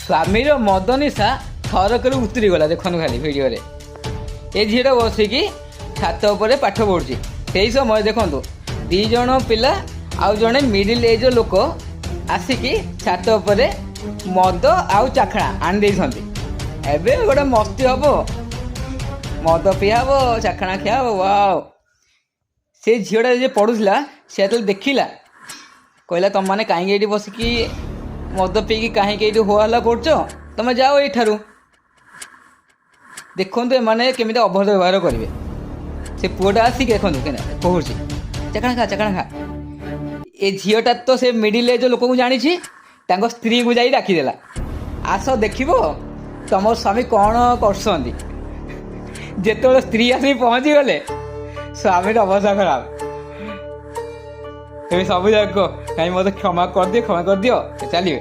ସ୍ୱାମୀର ମଦ ନିଶା ଥରକରେ ଉତୁରିଗଲା। ଦେଖନ୍ତୁ ଖାଲି ଭିଡ଼ିଓରେ, ଏ ଝିଅଟା ବସିକି ଛାତ ଉପରେ ପାଠ ପଢ଼ୁଛି। ସେଇ ସମୟରେ ଦେଖନ୍ତୁ, ଦି ଜଣ ପିଲା ଆଉ ଜଣେ ମିଡିଲ୍ ଏଜ୍ର ଲୋକ ଆସିକି ଛାତ ଉପରେ ମଦ ଆଉ ଚାଖଣା ଆଣି ଦେଇଛନ୍ତି। ଏବେ ଗୋଟେ ମସ୍ତି ହବ, ମଦ ପିଆ ହବ, ଚାଖଣା ଖିଆ ହବ। ୱାଓ! ସେ ଝିଅଟା ଯିଏ ପଢ଼ୁଥିଲା, ସେ ଯେତେବେଳେ ଦେଖିଲା, କହିଲା, ତମମାନେ କାହିଁକି ଏଇଠି ବସିକି ମଦ ପିଇକି କାହିଁକି ଏଇଠି ହୋ ହଲ୍ଲା କରୁଛ? ତମେ ଯାଅ ଏଇଠାରୁ। ଦେଖନ୍ତୁ, ଏମାନେ କେମିତି ଅଭଦ୍ର ବ୍ୟବହାର କରିବେ। ସେ ପୁଅଟା ଆସିକି ଦେଖନ୍ତୁ କେନା କହୁଛି, ଚାଖଣା ଖା, ଚାଖଣା ଖା। ଏ ଝିଅଟା ତ ସେ ମିଡିଲ୍ ଏଜ୍ ଲୋକଙ୍କୁ ଜାଣିଛି, ତାଙ୍କ ସ୍ତ୍ରୀକୁ ଯାଇ ଡାକିଦେଲା, ଆସ ଦେଖିବ ତମ ସ୍ୱାମୀ କ'ଣ କରୁଛନ୍ତି। ଯେତେବେଳେ ସ୍ତ୍ରୀ ଆସିକି ପହଞ୍ଚିଗଲେ, ସ୍ୱାମୀର ଅବସ୍ଥା ଖରାପ। ଏବେ ସବୁ ଯାକ, କାହିଁ, ମୋତେ କ୍ଷମା କରିଦିଅ, କ୍ଷମା କରିଦିଅ, ଚାଲିବେ।